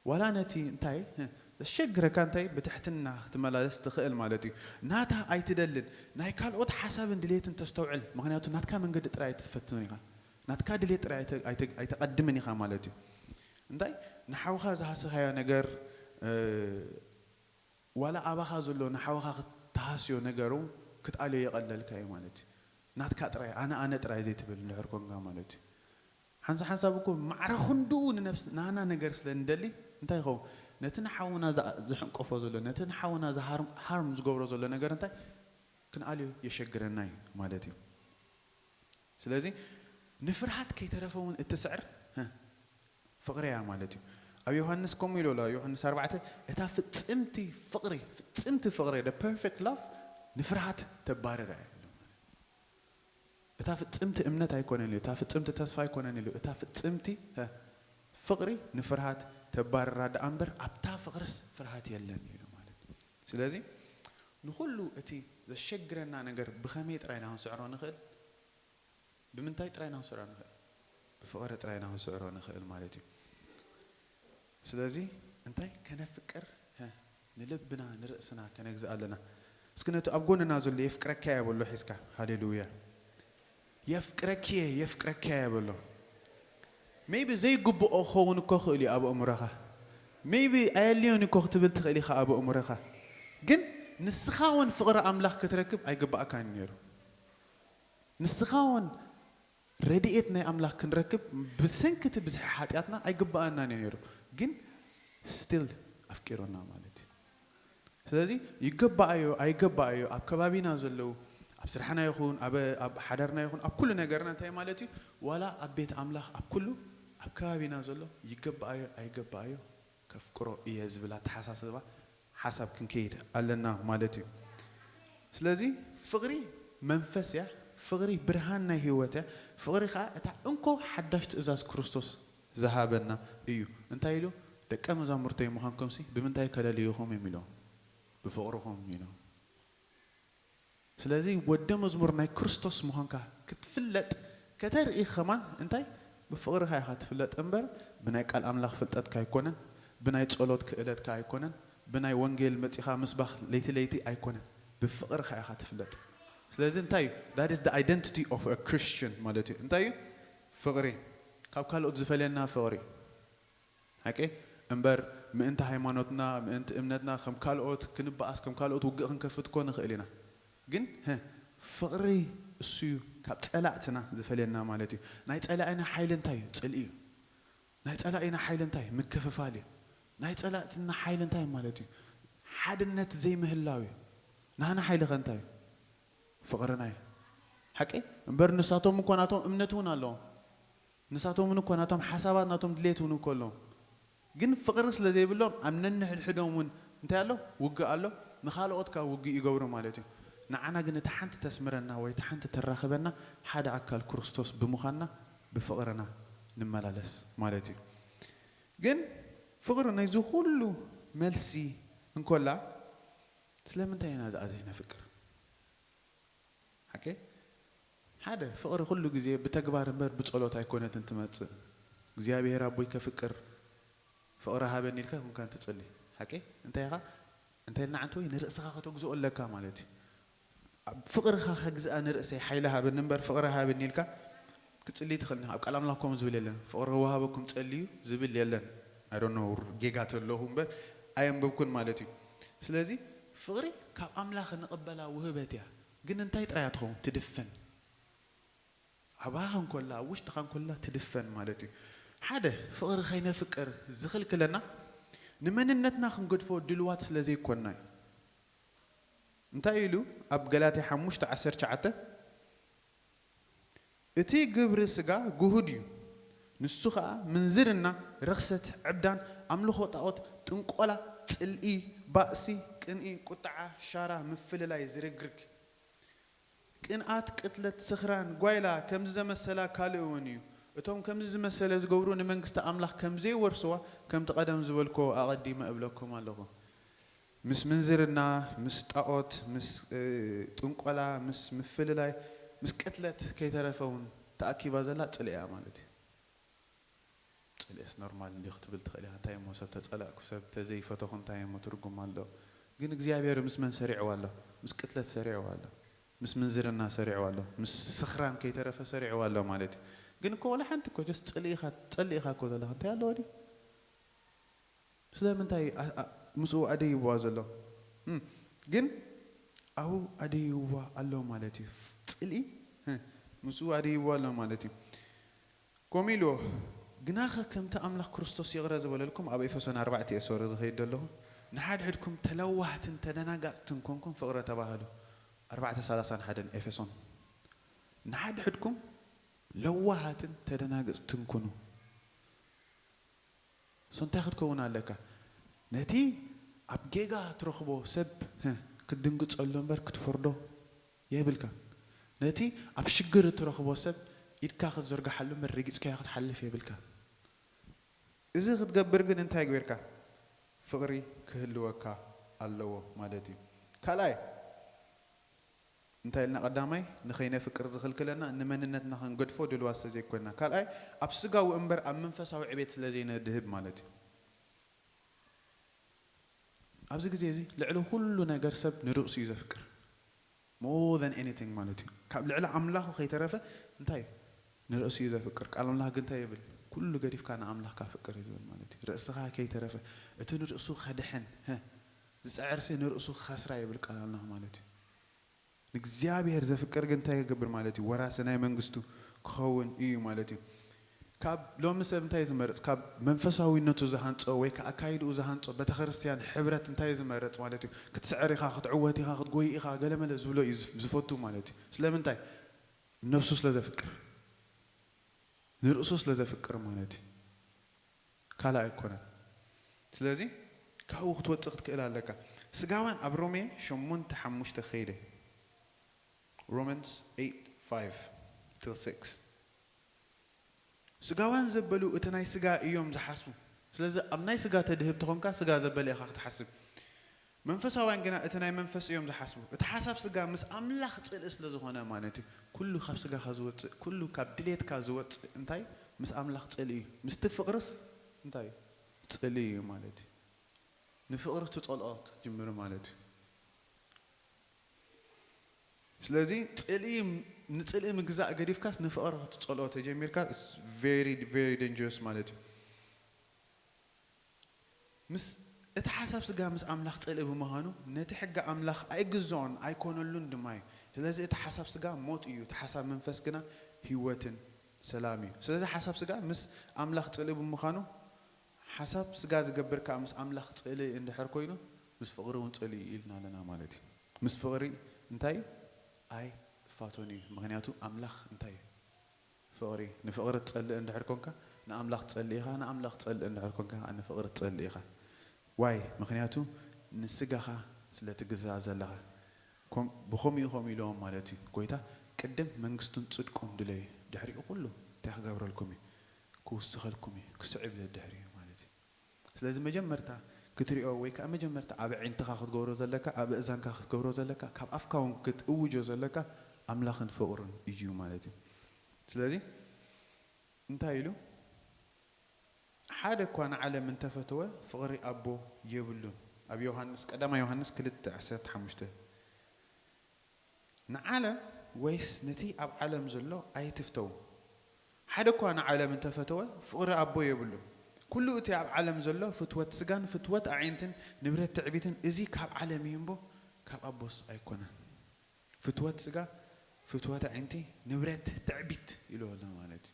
ዋላ ነቲ እንታይ፣ ህ፣ እሸግረካ እንታይ ብትሕትና ክትመላለስ ትኽእል ማለት እዩ። ናታ ኣይትደልን፣ ናይ ካልኦት ሓሳብን ድሌትን ተስተውዕል፣ ምኽንያቱ ናትካ መንገዲ ጥራይ ኣይትፈትኖን ኢኻ። ናትካ ድሌት ጥራይ ኣይተ- ኣይተ- ኣይተቐድምን ኢኻ ማለት እዩ። እንታይ ንሓውኻ ዝሃሰኻዮ ነገር እ፣ ዋላ ኣባኻ ዘሎ ንሓውኻ ክትሃስዮ ነገሩ ክትኣልዮ የቐለልካ እዩ ማለት እዩ። ናትካ ጥራይ ኣነ ኣነ ጥራይ ዘይትብል እንድሕር ኮንካ ማለት እዩ። ሓንሳ ሓንሳብ እኮ ማዕረ ክንድኡ ንነብስ ናና ነገር ስለ እንደሊ እንታይ ይኸውን? ነቲ ንሓውና ዝኣ- ዝሕንቀፎ ዘሎ ነቲ ንሓውና ዝሃርም ሃርም ዝገብሮ ዘሎ ነገር እንታይ ክንኣልዮ የሸግረና እዩ ማለት እዩ። ስለዚ ንፍርሃት ከይተረፈ እውን እትስዕር ህ፣ ፍቕሪ እያ ማለት እዩ። ኣብ ዮሃንስ ከምኡ ኢሉ ኣሎ ዮሃንስ ኣርባዕተ፣ እታ ፍጽምቲ ፍቕሪ ፍጽምቲ ፍቕሪ the perfect love ንፍርሃት ተባርር እያ ኢሉ ማለት እዩ። እታ ፍጽምቲ እምነት ኣይኮነን ኢሉ እታ ፍጽምቲ ተስፋ ኣይኮነን ኢሉ እታ ፍጽምቲ ህ፣ ፍቕሪ ንፍርሃት ተባርራ ደኣ እምበር ኣብታ ፍቕርስ ፍርሃት የለን ኢሉ ማለት እዩ። ስለዚ ንኹሉ እቲ ዘሸግረና ነገር ብኸመይ ጥራይ ኢና ክንስዕሮ ንኽእል? ብምንታይ ጥራይ ኢና ክንስዕሮ ንኽእል? ብፍቕሪ ጥራይ ኢና ክንስዕሮ ንኽእል ማለት እዩ። ስለዚ እንታይ ከነፍቅር ሀ፣ ንልብና ንርእስና ከነግዝእ ኣለና። እስኪ ነቲ ኣብ ጎንና ዘሎ የፍቅረካ እየ በሎ ሒዝካ። ሃሌሉያ። የፍቅረኪ እየ የፍቅረካ እየ በሎ። ሜቢ ዘይግብኦ ክኸውን እኮ ክእል እዩ ኣብ ኣእምሮኻ። ሜቢ ኣየልዮን እኮ ክትብል ትኽእል ኢኻ ኣብ ኣእምሮኻ። ግን ንስኻ እውን ፍቕሪ ኣምላኽ ክትረክብ ኣይግባእካን ነይሩ። ንስኻ እውን ረድኤት ናይ ኣምላኽ ክንረክብ ብሰንኪ እቲ ብዝሒ ሓጢኣትና ኣይግባኣናን እዩ ነይሩ። ግን ስቲል ኣፍቂሩና ማለት እዩ። ስለዚ ይገባኣዮ ኣይገባኣዮ ኣብ ከባቢና ዘለዉ ኣብ ስራሕና ይኹን ኣብ ኣብ ሓዳርና ይኹን ኣብ ኩሉ ነገርና እንታይ ማለት እዩ? ዋላ ኣብ ቤት ኣምላኽ ኣብ ኩሉ ኣብ ከባቢና ዘሎ ይገባኣዮ ኣይገባኣዮ ከፍቅሮ እየ ዝብል ኣተሓሳስባ ሓሳብ ክንከይድ ኣለና ማለት እዩ። ስለዚ ፍቕሪ መንፈስ እያ፣ ፍቕሪ ብርሃን ናይ ህይወት እያ፣ ፍቕሪ ከዓ እታ እንኮ ሓዳሽ ትእዛዝ ክርስቶስ ዝሃበና እዩ። እንታይ ኢሉ? ደቀ መዛሙርተይ ምዃንኩምሲ ብምንታይ ከለልይኹም እዮም ኢሎም። ብፍቕርኹም ኢሎም። ስለዚ ወደ መዝሙር ናይ ክርስቶስ ምዃንካ ክትፍለጥ ከተርኢ ከማን እንታይ ብፍቕርኻ ኢኻ ትፍለጥ እምበር ብናይ ቃል ኣምላኽ ፍልጠትካ ኣይኮነን፣ ብናይ ጸሎት ክእለትካ ኣይኮነን፣ ብናይ ወንጌል መጺኻ ምስባኽ ለይቲ ለይቲ ኣይኮነን፣ ብፍቕርኻ ኢኻ ትፍለጥ። ስለዚ እንታይ እዩ? That is the identity of a Christian ማለት እዩ። እንታይ እዩ? ፍቕሪ። ካብ ካልኦት ዝፈልየና ፍቕሪ። ሓቂ እምበር ምእንቲ ሃይማኖትና ምእንቲ እምነትና ከም ካልኦት ክንበኣስ ከም ካልኦት ውግእ ክንከፍት ኮ ንኽእል ኢና። ግን ህ፣ ፍቕሪ እሱ እዩ ካብ ጸላእትና ዝፈልየና ማለት እዩ። ናይ ጸላኢና ሓይሊ እንታይ እዩ? ጽልኢ እዩ። ናይ ጸላኢና ሓይሊ እንታይ? ምክፍፋል እዩ። ናይ ጸላእትና ሓይሊ እንታይ ማለት እዩ? ሓድነት ዘይምህላው እዩ። ናህና ሓይሊ ከ እንታይ እዩ? ፍቕርና እዩ። ሓቂ እምበር ንሳቶም እኮ ናቶም እምነት እውን ኣለዎም። ንሳቶም እውን እኮ ናቶም ሓሳባት ናቶም ድሌት እውን እኮ ኣለዎም። ግን ፍቕሪ ስለ ዘይብሎም ኣብ ነንሕድሕዶም እውን እንታይ ኣሎ? ውግእ ኣሎ። ንኻልኦት ካብ ውግእ ይገብሩ ማለት እዩ። ንዓና ግን እቲ ሓንቲ ተስምረና ወይ እቲ ሓንቲ ተራኽበና ሓደ ኣካል ክርስቶስ ብምዃንና ብፍቕርና ንመላለስ ማለት እዩ። ግን ፍቕሪ ናይዚ ኩሉ መልሲ እንኮላ ስለምንታይ ኢና ደኣ ዘይነፍቅር? ሓቂ ሓደ ፍቕሪ ኩሉ ግዜ ብተግባር እምበር ብጸሎት ኣይኮነትን ትመጽእ። እግዚኣብሔር ኣቦይ ከፍቅር ፍቕሪ ሃበኒ ኢልካ ኮንካ እንትጸሊ ሓቂ እንታይ ኢኻ እንታይ ኢልና ዓንተ ወይ ንርእስኻ ከተግዝኦ ኣለካ ማለት እዩ። ኣብ ፍቕርኻ ከግዝኣ ንርእሰይ ሓይሊ ሃበኒ እምበር ፍቕሪ ሃበኒ ኢልካ ክትጽሊ ትኽእል። ኣብ ቃል ኣምላኽ ከምኡ ዝብል የለን። ፍቕሪ ክወሃበኩም ጸልዩ ዝብል የለን። I don't know ጌጋ ተለኹ እምበር ኣየንበብኩን ማለት እዩ። ስለዚ ፍቕሪ ካብ ኣምላኽ ንቕበላ ውህበት እያ። ግን እንታይ ጥራይ እያ ትኸውን? ትድፈን። ኣባኻ እንኮላ ኣብ ውሽጥኻ እንኮላ ትድፈን ማለት እዩ። ሓደ ፍቕሪ ከይነፍቅር ዝኽልክለና ንመንነትና ክንገድፎ ድልዋት ስለ ዘይኮንና እዩ። እንታይ ኢሉ ኣብ ገላትያ ሓሙሽተ ዓሰርተ ትሽዓተ እቲ ግብሪ ስጋ ግሁድ እዩ፣ ንሱ ኸኣ ምንዝርና፣ ርኽሰት፣ ዕብዳን፣ ኣምልኾ ጣዖት፣ ጥንቆላ፣ ጽልኢ፣ ባእሲ፣ ቅንኢ፣ ቁጥዓ፣ ሻራ፣ ምፍልላይ፣ ዝርግርግ፣ ቅንኣት፣ ቅትለት፣ ስኽራን፣ ጓይላ፣ ከምዚ ዘመሰላ ካልእ እውን እዩ። እቶም ከምዚ ዝመሰለ ዝገብሩ ንመንግስቲ ኣምላኽ ከም ዘይወርስዋ ከምቲ ቀደም ዝበልክዎ ኣቐዲመ እብለኩም ኣለኹ። ምስ ምንዝርና፣ ምስ ጣኦት፣ ምስ ጥንቆላ፣ ምስ ምፍልላይ፣ ምስ ቅትለት ከይተረፈ እውን ተኣኪባ ዘላ ጽልኢ እያ ማለት እዩ። ጽልኢ ስ ኖርማል እንዲ ክትብል ትኽእል ኢኻ። እንታይ እሞ ሰብ ተጸላእኩ፣ ሰብ ተዘይፈተኹ እንታይ እሞ ትርጉም ኣሎ? ግን እግዚኣብሔር ምስ መን ሰሪዕዋ ኣሎ? ምስ ቅትለት ሰሪዕዋ ኣሎ። ምስ ምንዝርና ሰሪዕዋ ኣሎ። ምስ ስኽራን ከይተረፈ ሰሪዕዋ ኣሎ ማለት እዩ። ግን እኮ ወላ ሓንቲ እኮ ጀስት ጽልኢኻ፣ ጸሊኢኻ እኮ ዘለኻ እንታይ ኣለዎ ድዩ? ስለምንታይ ኣ- ኣ- ምስኡ ኣደይዋ ዘሎ? እም፣ ግን ኣብኡ ኣደይዋ ኣሎ ማለት እዩ። ጽልኢ ህ፣ ምስኡ ኣደይዋ ኣሎ ማለት እዩ። ከምኡ ኢልዎ፣ ግናኸ ከምቲ ኣምላኽ ክርስቶስ ይቕረ ዝበለልኩም፣ ኣብ ኤፌሶን ኣርባዕተ እየ ሶሪ ዝኸይድ ዘለኹ፣ ንሓድሕድኩም ተለዋህትን ተደናጋጽትን ኮንኩም ፍቕረ ተባህሉ። ኣርባዕተ ሰላሳን ሓደን ኤፌሶን። ንሓድሕድኩም ለዋሃትን ተደናግጽትን ኩኑ። ሶ እንታይ ክትከውን ኣለካ? ነቲ ኣብ ጌጋ ትረኽቦ ሰብ ህ፣ ክትድንግጸሉ እምበር ክትፈርዶ የብልካ። ነቲ ኣብ ሽግር ትረኽቦ ሰብ ኢድካ ክትዘርግሓሉ እምበር ረጊጽካዮ ክትሓልፍ የብልካ። እዚ ክትገብር ግን እንታይ ጌርካ? ፍቕሪ ክህልወካ ኣለዎ ማለት እዩ። ካልኣይ እንታይ ኢልና? ቀዳማይ ንኸይነፍቅር ዝኽልክለና ንመንነትና ክንገድፎ ድልዋት ስለ ዘይኮንና፣ ካልኣይ ኣብ ስጋዊ እምበር ኣብ መንፈሳዊ ዕቤት ስለ ዘይነድህብ ማለት እዩ። ኣብዚ ግዜ እዚ ልዕሊ ኩሉ ነገር ሰብ ንርእሱ እዩ ዘፍቅር። More than anything ማለት እዩ። ካብ ልዕሊ ኣምላኹ ከይተረፈ እንታይ እዩ? ንርእሱ እዩ ዘፍቅር። ቃል ኣምላኽ ግን እንታይ ይብል? ኩሉ ገዲፍካ ንኣምላኽካ ፍቅር እዩ ዝብል ማለት እዩ። ርእስኻ ከይተረፈ እቲ ንርእሱ ከድሕን ህ፣ ዝጸዕርሲ ንርእሱ ክኸስራ ይብል ቃል ኣምላኽ ማለት እዩ። ንእግዚኣብሔር ዘፍቅር ግን እንታይ ክገብር ማለት እዩ? ወራሲ ናይ መንግስቱ ክኸውን እዩ ማለት እዩ። ካብ ሎሚ ሰብ እንታይ ዝመርጽ? ካብ መንፈሳዊነቱ ዝሃንጾ ወይ ከዓ ኣካይድኡ ዝሃንጾ ቤተክርስትያን ሕብረት እንታይ ዝመርጽ ማለት እዩ? ክትስዕር ኢኻ፣ ክትዕወት ኢኻ፣ ክትጎይ ኢኻ፣ ገለመለ ዝብሎ እዩ ዝፍ- ዝፈቱ ማለት እዩ። ስለምንታይ? ነብሱ ስለ ዘፍቅር፣ ንርእሱ ስለ ዘፍቅር ማለት እዩ። ካልእ ኣይኮነን። ስለዚ ካብኡ ክትወጽእ ክትክእል ኣለካ። ስጋዋን ኣብ ሮሜ ሸሞንተ ሓሙሽተ ከይደ፣ Romans eight five till six። ስጋዋን ዘበሉ እቲ ናይ ስጋ እዮም ዝሓስቡ። ስለዚ ኣብ ናይ ስጋ ተድህብ ተኾንካ ስጋ ዘበለ ኢኻ ክትሓስብ። መንፈሳውያን ግና እቲ ናይ መንፈስ እዮም ዝሓስቡ። እቲ ሓሳብ ስጋ ምስ ኣምላኽ ጽልኢ ስለ ዝኾነ ማለት እዩ። ኩሉ ካብ ስጋኻ ዝወጽእ፣ ኩሉ ካብ ድሌትካ ዝወጽእ እንታይ? ምስ ኣምላኽ ጽልኢ እዩ። ምስቲ ፍቕርስ እንታይ እዩ? ጽልኢ እዩ ማለት እዩ። ንፍቕሪ ትጸልኦ ትጅምር ማለት እዩ። ስለዚ ጽልኢ፣ ንጽልኢ ምግዛእ ገዲፍካስ ንፍቕሪ ክትጸልኦ ተጀሚርካ very very dangerous ማለት እዩ። ምስ እቲ ሓሳብ ስጋ ምስ ኣምላኽ ጽልኢ ብምዃኑ ነቲ ሕጊ ኣምላኽ ኣይግዝኦን ኣይኮነሉን ድማ እዩ። ስለዚ እቲ ሓሳብ ስጋ ሞት እዩ፣ እቲ ሓሳብ መንፈስ ግና ህይወትን ሰላም እዩ። ስለዚ ሓሳብ ስጋ ምስ ኣምላኽ ጽልኢ ብምዃኑ ሓሳብ ስጋ ዝገብር ከኣ ምስ ኣምላኽ ጽልኢ እንድሕር ኮይኑ ምስ ፍቕሪ እውን ጽልኢ እዩ ኢልና ኣለና ማለት እዩ። ምስ ፍቕሪ እንታይ ኣይ ፋቶን እዩ። ምኽንያቱ ኣምላኽ እንታይ እዩ? ፍቕሪ። ንፍቕሪ ትጸልእ እንድሕር ኮንካ ንኣምላኽ ትጸልእ ኢኻ፣ ንኣምላኽ ትጸልእ እንድሕር ኮንካ ንፍቕሪ ትጸልእ ኢኻ። ዋይ? ምኽንያቱ ንስጋኻ ስለ ትግዛእ ዘለኻ። ከም- ብኸምኡ ከምኡ ኢለዎም ማለት እዩ። ጎይታ ቅድም መንግስቱን ጽድቁን ድለዩ፣ ድሕሪኡ ኩሉ እንታይ ክገብረልኩም እዩ? ክውስኸልኩም እዩ፣ ክስዕብ እዩ ደድሕሪኡ ማለት እዩ። ስለዚ መጀመርታ ክትሪኦ ወይ ከዓ መጀመርታ ኣብ ኣዒንትኻ ክትገብሮ ዘለካ፣ ኣብ እዛንካ ክትገብሮ ዘለካ፣ ካብ ኣፍካ እውን ክትእውጆ ዘለካ ኣምላኽን ፍቕሩን እዩ ማለት እዩ። ስለዚ እንታይ ኢሉ? ሓደ እኳ ንዓለም እንተፈተወ ፍቕሪ ኣቦ የብሉን። ኣብ ዮሃንስ፣ ቀዳማይ ዮሃንስ ክልተ ዓሰርተ ሓሙሽተ። ንዓለም ወይስ ነቲ ኣብ ዓለም ዘሎ ኣይትፍተዉ። ሓደ እኳ ንዓለም እንተፈተወ ፍቕሪ ኣቦ የብሉን። ኩሉ እቲ ኣብ ዓለም ዘሎ ፍትወት ስጋን ፍትወት ኣዒንትን ንብረት ትዕቢትን እዚ ካብ ዓለም እዩ እምቦ ካብ ኣቦስ ኣይኮነን። ፍትወት ስጋ፣ ፍትወት ኣዒንቲ፣ ንብረት ትዕቢት ኢሉ ኣሎ ማለት እዩ።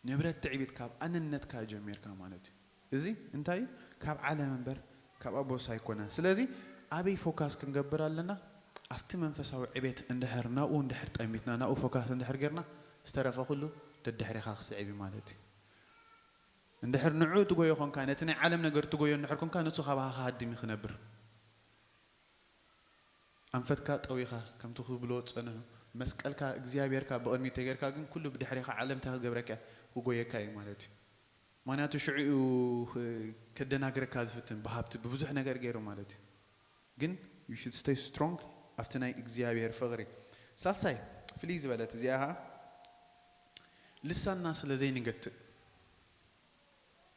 ንብረት ትዕቢት ካብ ኣነነትካ ጀሚርካ ማለት እዩ። እዚ እንታይ እዩ? ካብ ዓለም እምበር ካብ ኣቦስ ኣይኮነን። ስለዚ ኣበይ ፎካስ ክንገብር ኣለና? ኣብቲ መንፈሳዊ ዕቤት እንድሕር ናብኡ እንድሕር ጠሚትና ናብኡ ፎካስ እንድሕር ጌርና ዝተረፈ ኩሉ ደድሕሪኻ ክስዕብ እዩ ማለት እዩ። እንድሕር ንዑ ትጎዮ ኾንካ ነቲ ናይ ዓለም ነገር ትጎዮ እንድሕር ኮንካ ንሱ ካባኻ ክሃድም እዩ ክነብር። ኣንፈትካ ጠዊኻ ከምቲ ክብልዎ ዝጸንሑ መስቀልካ እግዚኣብሔርካ ብቕድሚት ተጌርካ ግን ኩሉ ብድሕሬኻ ዓለም እንታይ ክገብረካ እያ? ክጎየካ እዩ ማለት እዩ። ምኽንያቱ ሽዑ እዩ ከደናግረካ ዝፍትን ብሃብቲ ብብዙሕ ነገር ገይሩ ማለት እዩ። ግን you should stay strong ኣብቲ ናይ እግዚኣብሔር ፍቕሪ። ሳልሳይ ፍልይ ዝበለት እዚኣ ኸዓ ልሳንና ስለ ዘይንገትእ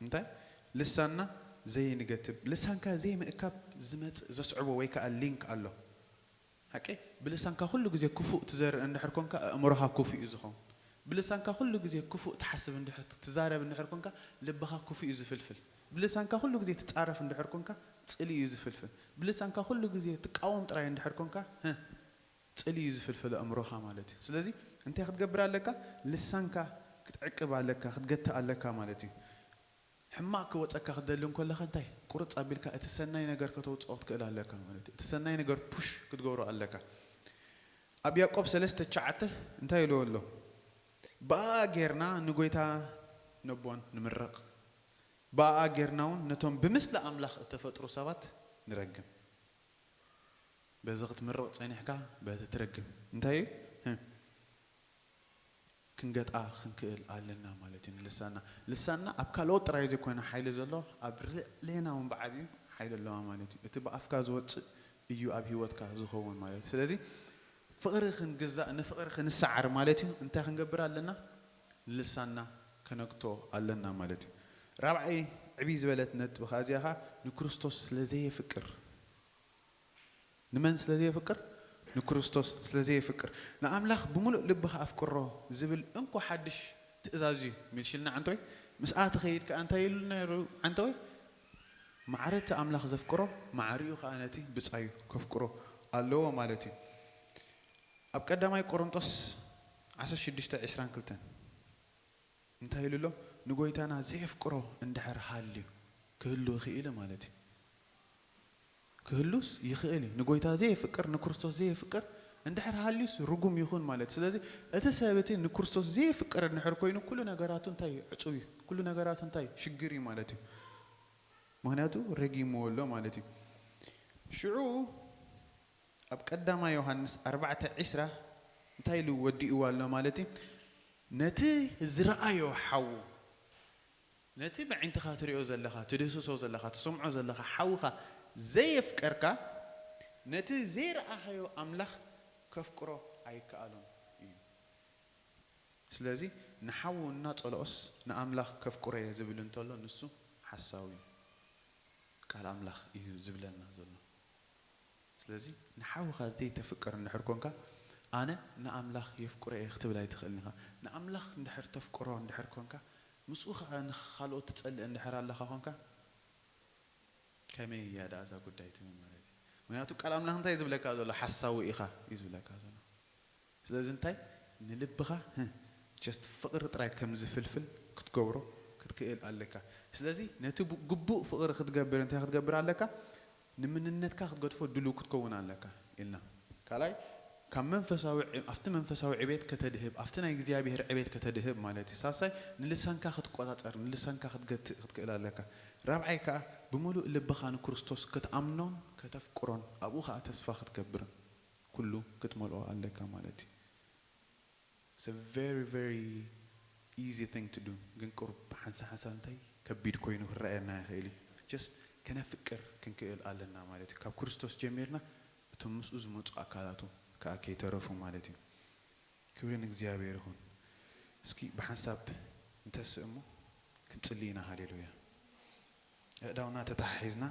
እንታይ? ልሳንና ዘይንገትብ፣ ልሳንካ ዘይምእካብ ዝመጽእ ዘስዕቦ ወይ ከዓ ሊንክ ኣሎ። ሓቂ? ብልሳንካ ኩሉ ግዜ ክፉእ ትዘርእ እንድሕር ኮንካ፣ ኣእምሮኻ ክፉእ እዩ ዝኸውን። ብልሳንካ ኩሉ ግዜ ክፉእ ትሓስብ እንድሕር ትዛረብ እንድሕር ኮንካ፣ ልብኻ ክፉእ እዩ ዝፍልፍል። ብልሳንካ ኩሉ ግዜ ትጻረፍ እንድሕር ኮንካ፣ ጽልኢ እዩ ዝፍልፍል። ብልሳንካ ኩሉ ግዜ ትቃወም ጥራይ እንድሕር ኮንካ፣ ጽልኢ እዩ ዝፍልፍል ኣእምሮኻ ማለት እዩ። ስለዚ እንታይ ክትገብር ኣለካ? ልሳንካ ክትዕቅብ ኣለካ፣ ክትገትእ ኣለካ ማለት እዩ። ሕማቕ ክወጸካ ክትደሊ እንከለኻ እንታይ? ቁርጽ ኣቢልካ እቲ ሰናይ ነገር ከተውጽኦ ክትክእል ኣለካ ማለት እዩ። እቲ ሰናይ ነገር ፑሽ ክትገብሮ ኣለካ። ኣብ ያዕቆብ ሰለስተ ትሽዓተ እንታይ ኢልዎ ኣሎ? ብኣ ጌርና ንጎይታ ነቦን ንምረቕ፣ ብኣ ጌርና እውን ነቶም ብምስሊ ኣምላኽ እተፈጥሩ ሰባት ንረግም። በዚ ክትምረቕ ጸኒሕካ በቲ ትረግም እንታይ እዩ? ክንገጣ ክንክእል ኣለና ማለት እዩ። ንልሳና ልሳና ኣብ ካልኦት ጥራይ ዘይኮነ ሓይሊ ዘሎ፣ ኣብ ልዕሌና እውን ብዓብዩ ሓይሊ ኣለዋ ማለት እዩ። እቲ ብኣፍካ ዝወፅእ እዩ ኣብ ህይወትካ ዝኸውን ማለት እዩ። ስለዚ ፍቕሪ ክንግዛእ፣ ንፍቕሪ ክንሰዓር ማለት እዩ። እንታይ ክንገብር ኣለና? ንልሳና ከነግቶ ኣለና ማለት እዩ። ራብዓይ ዕብይ ዝበለት ነጥቢ ከኣ እዚኣ ኸኣ ንክርስቶስ ስለ ዘየፍቅር፣ ንመን ስለ ዘየፍቅር? ንክርስቶስ ስለ ዘየፍቅር። ንኣምላኽ ብምሉእ ልብኻ ኣፍቅሮ ዝብል እንኮ ሓድሽ ትእዛዝ እዩ ሚልሽልና ዓንተወይ። ምስኣ ትኸይድ ከኣ እንታይ ኢሉ ነይሩ ዓንተወይ? ማዕረ እቲ ኣምላኽ ዘፍቅሮ ማዕሪኡ ከኣ ነቲ ብጻዩ ከፍቅሮ ኣለዎ ማለት እዩ። ኣብ ቀዳማይ ቆሮንጦስ ዓሰርተ ሽዱሽተ ዕስራን ክልተን እንታይ ኢሉ ኣሎ? ንጎይታና ዘየፍቅሮ እንድሕር ሃልዩ ክህሉ ይኽእል ማለት እዩ። ክህሉስ ይኽእል እዩ። ንጎይታ ዘየፍቅር፣ ንክርስቶስ ዘየፍቅር እንድሕር ሃልዩስ ርጉም ይኹን ማለት እዩ። ስለዚ እቲ ሰብ እቲ ንክርስቶስ ዘየፍቅር እንድሕር ኮይኑ ኩሉ ነገራቱ እንታይ እዩ? ዕጹው እዩ። ኩሉ ነገራቱ እንታይ እዩ? ሽግር እዩ ማለት እዩ። ምኽንያቱ ረጊምዎ ኣሎ ማለት እዩ። ሽዑ ኣብ ቀዳማይ ዮሃንስ ኣርባዕተ ዕስራ እንታይ ኢሉ ወዲእዋ ኣሎ ማለት እዩ? ነቲ ዝረኣዮ ሓዉ፣ ነቲ ብዓይንትኻ ትሪኦ ዘለኻ፣ ትድህስሶ ዘለኻ፣ ትሰምዖ ዘለኻ ሓውኻ ዘየፍቀርካ፣ ነቲ ዘይረኣኻዮ ኣምላኽ ከፍቅሮ ኣይከኣሎን እዩ። ስለዚ ንሓዉ እናጸልኦስ ንኣምላኽ ከፍቅሮ እየ ዝብል እንተሎ ንሱ ሓሳዊ እዩ። ቃል ኣምላኽ እዩ ዝብለና ዘሎ። ስለዚ ንሓውኻ ዘይተፍቅር እንድሕር ኮንካ፣ ኣነ ንኣምላኽ የፍቅሮ እየ ክትብል ኣይትኽእልን ኢኻ። ንኣምላኽ እንድሕር ተፍቅሮ እንድሕር ኮንካ፣ ምስኡ ኸኣ ንኻልኦት ትጸልእ እንድሕር ኣለኻ ኮንካ፣ ከመይ እያ ደኣ እዛ ጉዳይ ትብል ማለት እዩ። ምኽንያቱ ቃል ኣምላኽ እንታይ እዩ ዝብለካ ዘሎ? ሓሳዊ ኢኻ እዩ ዝብለካ ዘሎ። ስለዚ እንታይ ንልብኻ፣ ህ፣ just ፍቕሪ ጥራይ ከም ዝፍልፍል ክትገብሮ ክትክእል ኣለካ። ስለዚ ነቲ ቡ-፣ ግቡእ ፍቕሪ ክትገብር እንታይ ክትገብር ኣለካ? ንምንነትካ ክትገድፎ ድሉው ክትከውን ኣለካ ኢልና። ካልኣይ፣ ካብ መንፈሳዊ ዕ-፣ ኣብቲ መንፈሳዊ ዕቤት ከተድህብ፣ ኣብቲ ናይ እግዚኣብሔር ዕቤት ከተድህብ ማለት እዩ። ሳልሳይ፣ ንልሳንካ ክትቆጻጸር፣ ንልሳንካ ክትገትእ ክትክእል ኣለካ። ራብዓይ ከኣ፣ ብምሉእ ልብኻ ንክርስቶስ ክትኣምኖን ከተፍቅሮን፣ ኣብኡ ኸኣ ተስፋ ክትገብርን ኩሉ ክትመልኦ ኣለካ ማለት እዩ። It's a very, very easy thing to do። ግን ቁሩብ ሓንሳ ሓንሳ እንታይ ከቢድ ኮይኑ ክረኣየና ይኽእል እዩ። Just ከነፍቅር ክንክእል ኣለና ማለት እዩ። ካብ ክርስቶስ ጀሚርና እቶም ምስኡ ዝመጹ ኣካላቱ ከኣ ከይተረፉ ማለት እዩ። ክብሪ ንእግዚኣብሔር ይኹን። እስኪ ብሓንሳብ እንተስእ እሞ ክንጽሊ ኢና። ሃሌሉያ። ኣእዳውና ተተሓሒዝና